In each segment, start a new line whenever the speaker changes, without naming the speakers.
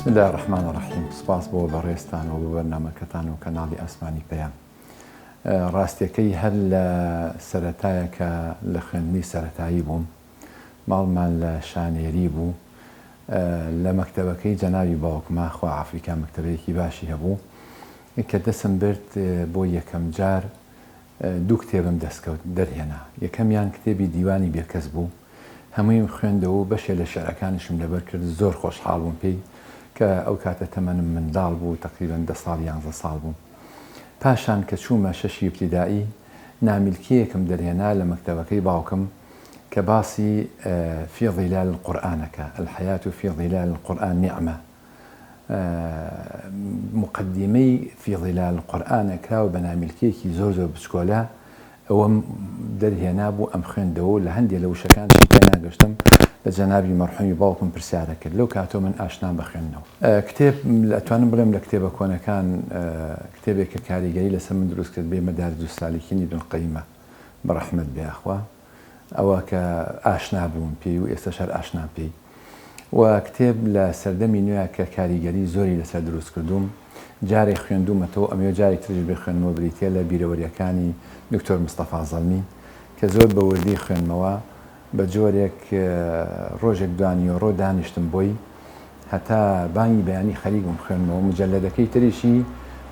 بسم اللە الرحمن الرحیم سپاس بۆ بەڕێزتان و بۆ بەرنامەکەتان و کەناڵی ئاسمانی پەیام. ڕاستیەکەی هەر لە سەرەتایە کە لە خوێندنی سەرەتایی بووم ماڵمان لە شانێری بوو لە مەکتەبەکەی جەنابی باوکما خوا ئافریکا مەکتەبەیەکی باشی هەبوو کە دەسم برد بۆ یەکەم جار دوو کتێبم دەستکەوت دەرهێنا یەکەمیان کتێبی دیوانی بێکەس بوو هەموویم خوێندەوە و بەشێ لە شیعرەکانیشم لەبەر کرد زۆر خۆشحاڵ بووم پێی کە ئەو کاتە تەمەنم منداڵ بوو تەقریبەن دە ساڵ یانزە ساڵ بووم پاشان کە چوومە شەشی ئیبتیدائی نامیلکەیەکم دەرهێنا لە مەکتەبەکەی باوکم کە باسی فی ظلال القرآن ەکە الحیاة فی ظلال القرآن نعمە موقەدیمەی فی ظلال القرآن کراوە بە نامیلکەیەکی زۆر زۆر بچکۆلە ئەوەم دەرهێنابوو ئەمخوێندەوە و لە هەندێ لە وشەکانشی تێناگەشتم لە جەنابی مەرحومی باوکم پرسیارە کرد لەو کاتەوە من ئاشنام بە خوێندنەوە. کتێب ئەتوانم بڵێم لە کتێبە کۆنەکان کتێبێک کە کاریگەری لەسەر من دروست کرد بێ مەدارج السالکین ابن القیمە بە ڕەحمەت بێ یاخوا ئەوە کە ئاشنا بووم پێی و ئێستاش هەر ئاشنام پێی و کتێب لە سەردەمی نوێ کە کاریگەری زۆری لەسەر دروست کردووم جارێک خوێندوومەتەوە ئەمەوێ جارێک تریش بخوێنمەوە بریتیە لە بیرەوەریەکانی دکتۆر مستەفا زەڵمی کە زۆر بە وردی خوێندمەوە بە جۆرێک ڕۆژێک دوانیوەڕۆ دانیشتم بۆی هەتا بانگی بەیانی خەریک بووم خوێندمەوە مجەلەدەکەی تریشی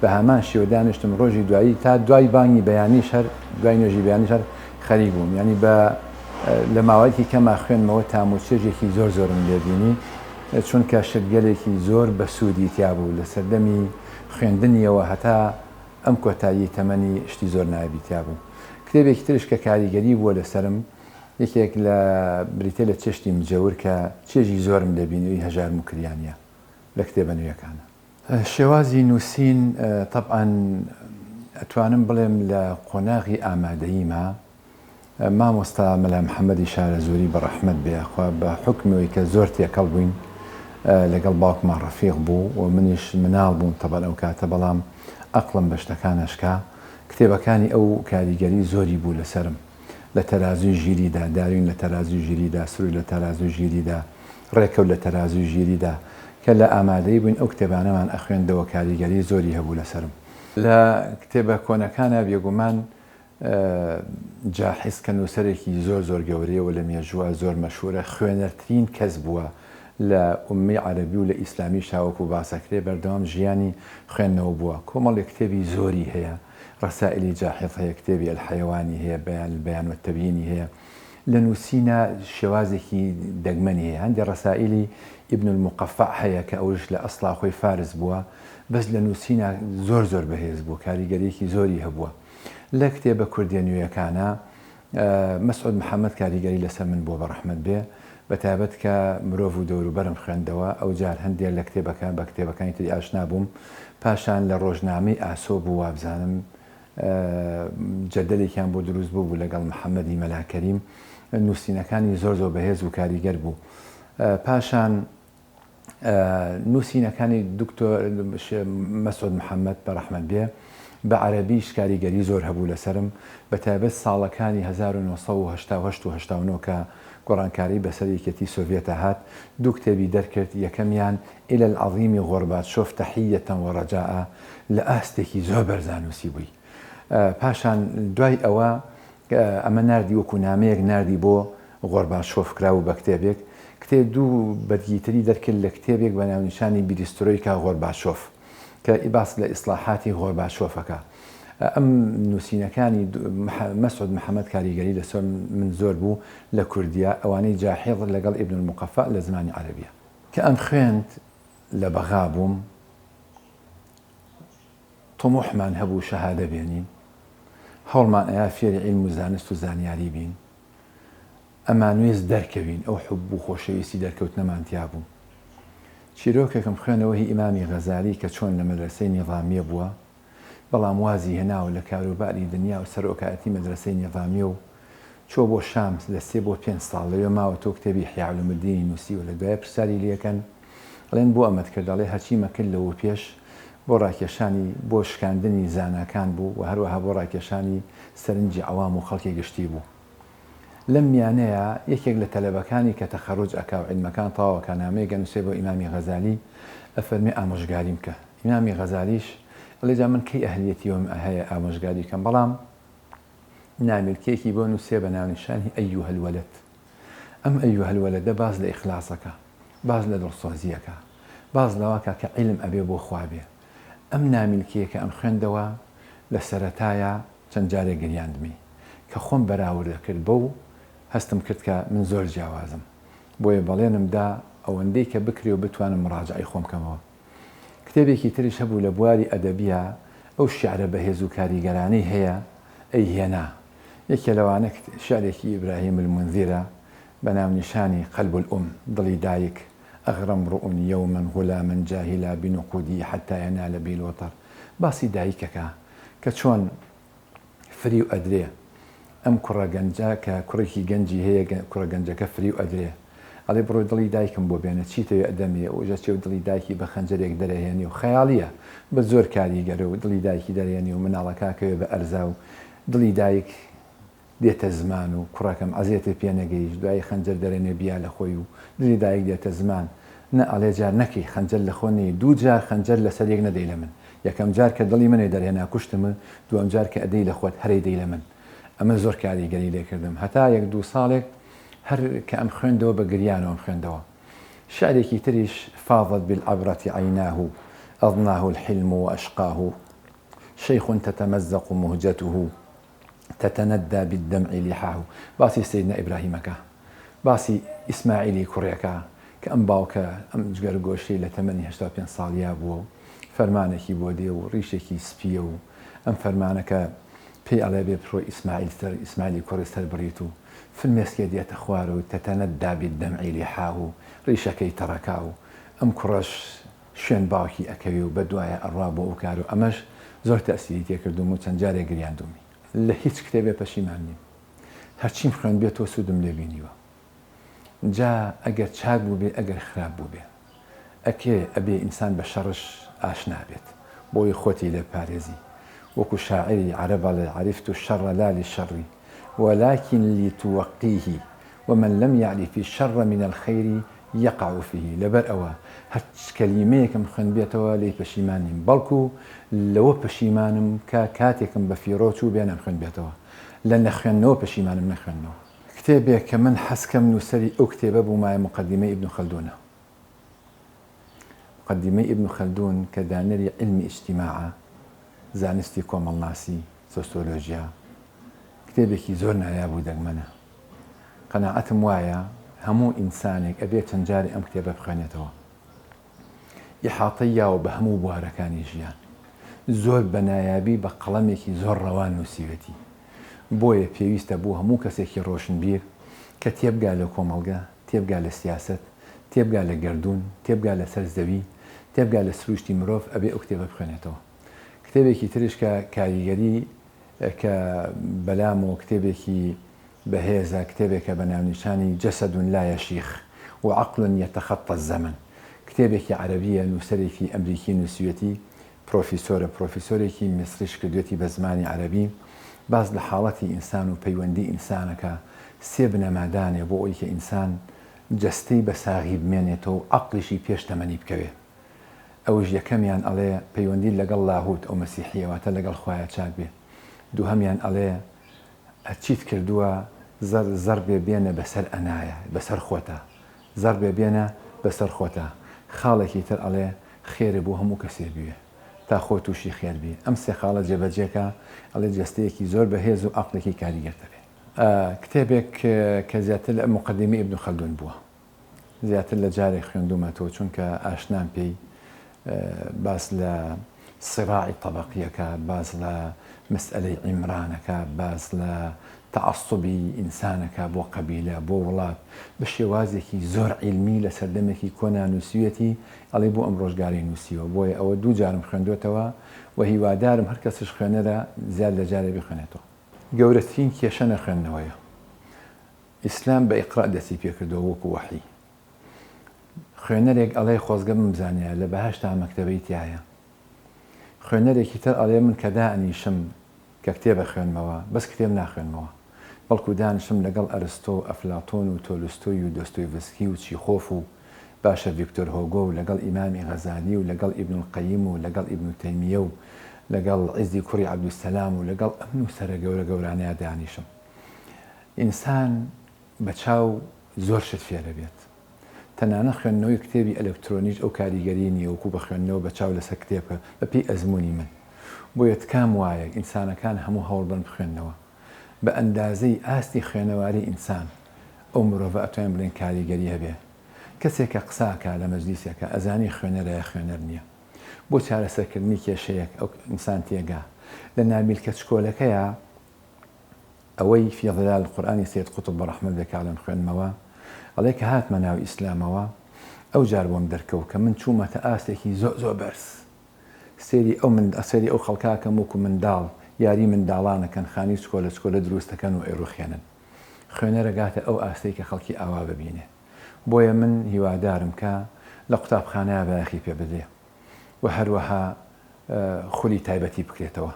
بە هەمان شێوە دانیشتم ڕۆژی دوایی تا دوای بانگی بەیانیش هەر دوای نوێژی بەیانیش هەر خەریک بووم یانی بە لە ماوەیەکی کەما خوێندمەوە تام و چێژێکی زۆر زۆرم لێ بینی چونکە شتگەلێکی زۆر بەسوودی تیا بوو لە سەردەمی خوێندنیەوە هەتا ئەم کۆتاییەی تەمەنی شتی زۆر نایابی تیا بوو کتێبێکی ترش کە کاریگەری بووە لەسەرم یەکێک لە بریتیە لە چێشتی مجەور کە چێژی زۆرم لێ بینی ئەوی هەژار موکریانیە لە کتێبە نوێیەکانە. شێوازی نووسین تەبعەن ئەتوانم بڵێم لە قۆناغی ئامادەییما مامۆستا مەلا محەمەدی شارەزووری بە ڕەحمەت بێ یاخوا بە حوکمی ئەوەی کە زۆر تێکەڵ بووین لەگەڵ باوکما ڕەفیق بوو و منیش مناڵ بووم تەبعەن ئەو کاتە بەڵام ئەقڵم بە شتەکان ئەشکا کتێبەکانی ئەو کاریگەری زۆری بوو لەسەرم لە تەرازووی ژیریدا، داروین لە تەرازووی ژیریدا، سروش لە تەرازووی ژیریدا، ڕێکەوت لە تەرازووی ژیریدا، کە لە ئامادەیی بووین ئەو کتێبانەمان ئەخوێندەوە کاریگەری زۆری هەبوو لەسەرم. لە کتێبە کۆنەکانا بێگومان جاحیز کە نووسەرێکی زۆر زۆر گەورەیە و لە مێژووە زۆر مەشهوورە، خوێنەرترین کەس بووە لە ئوممەی عەرەبی و لە ئیسلامیشا وەکوو باس ئەکرێ بەردەوام ژیانی خوێندنەوە بووە، کۆمەڵێک کتێبی زۆری هەیە رسائلی جاحظ هەیە، کتێبی الحیوانی هەیە، بیان البیان والتبیینی هەیە. لە نووسینا شێوازێکی دەگمەنی هەیە. هەندێ رسائلی ابن المقفع هەیە کە ئەوش لە ئەسڵا خۆی فارس بووە، بەس لە نووسینا زۆر زۆر بەهێز بووە، کاریگەرییەکی زۆری هەبووە. لە کتێبە کوردییە نوێیەکانا مەسعود محەمەد کاریگەری لەسەر من بووە بە ڕەحمەت بێ، بەتایبەت کە مرۆڤ و دەوروبەرم خوێندەوە، ئەوجار هەندێ لە کتێبەکان بە کتێبەکانی تری ئاشنا بووم، پاشان لە ڕۆژنامەی ئاسۆ بوو وابزانم جەدەلێکیان بۆ دروست بووبوو لەگەڵ محەمەدی مەلا کەریم، نووسینەکانی زۆر زۆر بەهێز و کاریگەر بوو. پاشان نووسینەکانی دکتۆر مەسعود محەمەد بە ڕەحمەت بێ بە عەرەبیش کاریگەری زۆر هەبوو لەسەرم بە تایبەت ساڵەکانی 1988 و 89 کە گۆڕانکاری بەسەر یەکێتی سۆڤیەتا هات دوو کتێبی دەرکرد یەکەمیان الى العظیم غورباتشۆف تحیة ورجاء لە ئاستێکی زۆر بەرزا نووسیبووی پاشان دوای ئەوە ئەمە ناردی وەکو نامەیەک ناردی بۆ غۆرباشۆف کرابوو بە کتێبێک، کتێب دوو بەرگی تری دەرکرد لە کتێبێک بە ناونیشانی بیریسترۆیکا غۆرباشۆف کە باس لە ئیسڵاحاتی غۆرباشۆف ئەکا. ئەم نووسینەکانی مەسعود محەمەد کاریگەری لەسەر من زۆر بوو لە کوردییە، ئەوانەی جاحیظ لەگەڵ ئیبن المقفع لە زمانی عەرەبییە. کە ئەمخوێند لە بەغا بووم، طموحمان هەبوو شەهادە بێنین، هەوڵمان ئەیا فێری عیلم و زانست و زانیاری بین، ئەمانویست دەرکەوین، ئەو حوب و خۆشەویستی دەرکەوتنەمان تیا بوو. چیرۆکێکم خوێنەوە هی ئیمامی غەزالی کە چۆن لە مەدرەسەی نیظامیە بووە، بەڵام وازی هێناوە لە کاروباری دنیا و سەرۆکایەتی مەدرەسەی نیظامیە و چووە بۆ شام لە سێ بۆ پێنج ساڵ لەوێ ماوەتەوە کتێبی احیاء علوم الدین ی نووسیوە لە دوایە پرسیاری لێکەن ئەڵێن بۆ ئەمەت کرد ئەڵێ هەرچیمە کرد لەوەپێش بۆ ڕاکێشانی بۆ شکاندنی زاناکان بوو و هەروەها بۆ ڕاکێشانی سەرنجی عەوام و خەڵکی گشتی بوو. لەم میانەیا یەکێک لە تەلەبەکانی کە تەخەروج ئەکا و عیلمەکان تەواو ئەکا نامەیەک ئەنوسێ بۆ ئیمامی غەزالی ئەفەرمێ ئامۆژگاریم کە. ئیمامی غەزالیش ئەڵێ جا من کەی ئەهلیەتی ئەوەم هەیە ئامۆژگاری کەم بەڵام نامیلکەیەکی بۆ نوسێ بە ناونیشانی ایها الولد ئەم ایها الولدە باس لە ئیخلاسەکا باس لە دڵسۆزیەکا باس لەوەکا کە عیلم ئەبێ بۆ خوا بێ ئەم نامیلکەیە کە ئەم خوێندەوە لە سەرەتایا چەند جارێک گریاندمی کە خۆم بەراورد ئەکرد بەو هەستم کرد کە من زۆر جیاوازم بۆیە بەڵێنم دا ئەوەندەی کە بکرێ و بتوانم مڕاجەعەی خۆم کەمەوە کتێبێکی تریش هەبوو لە بواری ئەدەبیا ئەو شیعرە بەهێز و کاریگەرانەی هەیە ئەیهێنا یەکێ لەوانە شیعرێکی ئیبراهیم المنذیرە بە ناونیشانی قلب الام دڵی دایک اغرى امرؤ یوما غلاما جاهلا بنقوده حتی ینال به الوطر باسی دایکەکە کە چۆن فریو ئەدرێ ئەم کوڕە گەنجە کە کوڕێکی گەنجی هەیە کوڕە گەنجەکە فریو ئەدرێ ئەڵێ بڕۆ دڵی دایکم بۆ بێنە چیتەوێ ئەدەمێ ئەوش ئەچێ و دڵی دایکی بە خەنجەرێک دەرەهێنێ و خەیاڵیە بە زۆر کاریگەرە و دڵی دایکی دەرێنێ و مناڵەکە ئەکەوێ بە ئەرزا و دڵی دایک دێتە زمان و کوڕەکەم عەزێتێ پێ نەگەیشت دوایی خەنجەر دەرەنێ بیا لە خۆی و دلی دایک دێتە زمان نە ئەڵێ جار نەکەی خەنجەر لە خۆ نێی دوو جار خەنجەر لەسەر یەک نەدەی لە من یەکەم جار کە دڵی منێ دەرهێنا کوشتم دووەم جار کە ئەدەی لە خۆت هەرەی دەی لە من ئەمە زۆر کاریگەری لێ کردم هەتا یەک دوو ساڵێک هەر کە ئەم خوێندەوە بە گریانەوەم خوێندەوە شعرێکی تریش فاضت بالعبرة عیناه اضناه الحلم واشقاه شیخ تتمزق مهجته تتندى بالدمع لحاه باسی سەیدنا ئیبراهیمەکە باسی ئیسماعیلی کوڕێکە کە ئەم باوکە ئەم جگەر گۆشەی لە تەمەنی 85 ساڵیا بووە و فەرمانێکی بۆ دێ و ڕیشێکی سپییە و ئەم فەرمانەکە پێی ئەڵێ بێ بڕۆ ئیسماعیل سەر ئیسماعیلی کوڕی سەر بڕیت و فرمێسکێ دێتە خوار و تتندى بالدمع لحاه ڕیشەکەی تەڕەکا و ئەم کوڕەش شوێن باوکی ئەکەوێ و بەدوایا ئەڕوا بۆ ئەو کارە و ئەمەش زۆر تەئسیری تێکردووم و چەند جارێک گریاندوومی. لە هیچ کتێبێ پەشیمان نیم. هەرچیم خوێندبێتەوە سوودم لێ بینیوە. جا ئەگەر چاک بووبێ ئەگەر خراپ بووبێ. ئەکرێ ئەبێ ئینسان بە شەڕش ئاشنا بێت. بۆی خۆتی لێ بپارێزی. وەکو شاعیری عەرەب ئەڵێ عرفت الشر لا للشر ولکن لتوقیه ومن لم یعرف الشر من الخیر یقع فیه لەبەر ئەوە هەرچ کەلیمەیەکم خوێندبێتەوە لێی پەشیمان نیم بەڵکو لەوە پەشیمانم کە کاتێکم بە فیڕۆ چووبێ نەمخوێندبێتەوە لە نەخوێندنەوە پەشیمانم نەخوێندنەوە. کتێبێک کە من حەزکەم نووسەری ئەو کتێبە بوومایە مقدمەی ابن خلدونە. مقدمەی ابن خلدون کە دانەری عیلمی ئیجتیماعە، زانستی کۆمەڵناسی، سۆسۆلۆژیا، کتێبێکی زۆر نایاب و دەگمەنە. قەناعەتم وایە هەموو ئینسانێک ئەبێ چەند جارێ ئەم کتێبە بخوێنێتەوە. ئیحاتەی یاوە بە هەموو بوارەکانی ژیان. زۆر بە نایابی بە قەڵەمێکی زۆر ڕەوان نووسیوێتی. بۆیە پێویستە بۆ هەموو کەسێکی ڕۆشنبیر کە تێبگا لە کۆمەڵگە، تێبگا لە سیاسەت، تێبگا لە گەردوون، تێبگا لە سەر زەوی، تێبگا لە سروشتی مرۆڤ ئەبێ ئەو کتێبە بخوێنێتەوە. کتێبێکی تریش کە کاریگەری کە بەلامەوە کتێبێکی بەهێزە، کتێبێکە بە ناونیشانی، جسد لا یشیخ و عقل یتخطی الزمن، کتێبێکی عەرەبییە، نووسەرێکی ئەمریکی نووسیویەتی، پرۆفیسۆرە، پرۆفیسۆرێکی میسریش کردویەتی بە زمانی عەرەبی، باس لە حاڵەتی ئینسان و پەیوەندی ئینسانەکە، سێ بنەما دانێ بۆ ئەوی کە ئینسان جەستەی بە ساغی بمێنێتەوە و عەقڵیشی پێش تەمەنی بکەوێ. ئەوش یەکەمیان ئەڵێ پەیوەندیت لەگەڵ لاهوت ئەو مەسیحیە واتە لەگەڵ خوایە چاک بێ. دووهەمیان ئەڵێ هەرچیت کردووە زەر زەربێ بێنە بەسەر ئەنایە بەسەر خۆتا زەربێ بێنە بەسەر خۆتا. خاڵێکی تر ئەڵێ خێرە بۆ هەموو کەسێ بوێ تا خۆت تووشی خێر بی. ئەم سێ خاڵە جێبەجێ کە ئەڵێ جەستەیەکی زۆر بەهێز و عەقڵێکی کاریگەر دەبێ. کتێبێک کە زیاتر لە موقەدیمەی ئیبن خەلدون بووە. زیاتر لە جارێک خوێندوومەتەوە چونکە ئاشنام پێی، باس لە سیڕاعی تەبەقیەکە، باس لە مەسئەلەی عیمرانەکە، باس لە تەعەسوبی ئینسانەکە بۆ قەبیلە، بۆ وڵات، بە شێوازێکی زۆر عیلمی لە سەردەمێکی کۆنا نووسیویەتی، ئەڵێ بۆ ئەم ڕۆژگارەی نووسیوە، بۆیە ئەوە دوو جارم خوێندۆتەوە و هیوادارم هەر کەسش خوێنەرە زیاد لە جارێ بیخوێنێتەوە. گەورەترین کێشە نەخوێندنەوەیە. ئیسلام بە اقرا دەستی پێکردووە وەکو وەحی. خوێنەرێک ئەڵێ خۆزگە بمزانیایە لە بەهەشتا مەکتەبەی تیایە. خوێنەرێکی تر ئەڵێ من کە دائەنیشم کە کتێب ئەخوێنمەوە بەس کتێب ناخوێنمەوە. بەڵکو دانشم لەگەڵ ئەرستۆ و ئەفلاتۆن و تۆلستۆی و دۆستۆیڤسکی و چیخۆف و باشە ڤیکتۆر هۆگۆ و لەگەڵ ئیمامی غەزالی و لەگەڵ ئیبنولقەیم و لەگەڵ ئیبنوتەیمیە و لەگەڵ عیزی کوڕی عەبدولسەلام و لەگەڵ ئەم نووسەرە گەورە گەورانەیا دانیشم. ئینسان بە چاو زۆر شت فێرەبێت. تەنانەت خوێندنەوەی کتێبی ئەلکترۆنیش ئەو کاریگەریەی نیە وەکو بە خوێندنەوە بە چاو لەسەر کتێبکە بە پێی ئەزموونی من. بۆیە تکام وایە ئینسانەکان هەموو هەوڵبەن بخوێننەوە. بە ئەندازەی ئاستی خوێنەواری ئینسان ئەو مرۆڤە ئەتوانین بڵێین کاریگەری هەبێ. کەسێک کە قسە ئەکا لە مەجلیسێکا ئەزانی خوێنەرە یا خوێنەر نیە. بۆ چارەسەرکردنی کێشەیەک ئەو ئینسان تێگا. لە نامیلکە چکۆلەکەیا ئەوەی فی ظلال القرآن ی سید قوتب بە ڕەحمەت بێ کاڵێم خوێندمەوە ئەڵێ کە هاتمە ناو ئیسلامەوە ئەو جار بۆم دەرکەوت کە من چوومەتە ئاستێکی زۆر زۆر بەرز سێری ئەو من سێری ئەو خەڵکاکەم وەکو منداڵ یاری منداڵان ئەکەن خانی چکۆلە چکۆلە دروست ئەکەن و ئەیڕوخێنن خوێنەر ئەگاتە ئەو ئاستەی کە خەڵکی ئاوا ببینێ بۆیە من هیوادارم کە لە قوتابخانەیا بایەخی پێ بدرێ و هەروەها خولی تایبەتی بکرێتەوە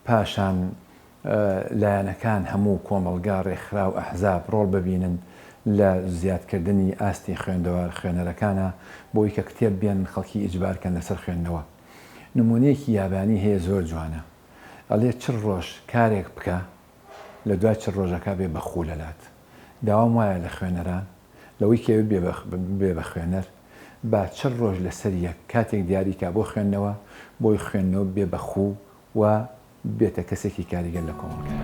پاشان لایەنەکان هەموو کۆمەڵگا، ڕێکخراو، ئەحزاب ڕۆڵ ببینن لە زیادکردنی ئاستی خوێندەوار خوێنەرەکانا بۆی کە کتێب بێنن خەڵکی ئیجبار کەن لەسەر خوێندنەوە. نمونەیەکی یابانی هەیە زۆر جوانە ئەڵێ چل ڕۆژ کارێک بکە لە دوای چل ڕۆژەکە بێ بە خوو لەلات. داوام وایە لە خوێنەران لەوەی کە ببێ بە خوێنەر با چل ڕۆژ لەسەر یەک کاتێک دیاری کا بۆ خوێندنەوە بۆی خوێندنەوە ببێ بە خوو و ببێتە کەسێکی کاریگەر لە کۆمەڵگایا.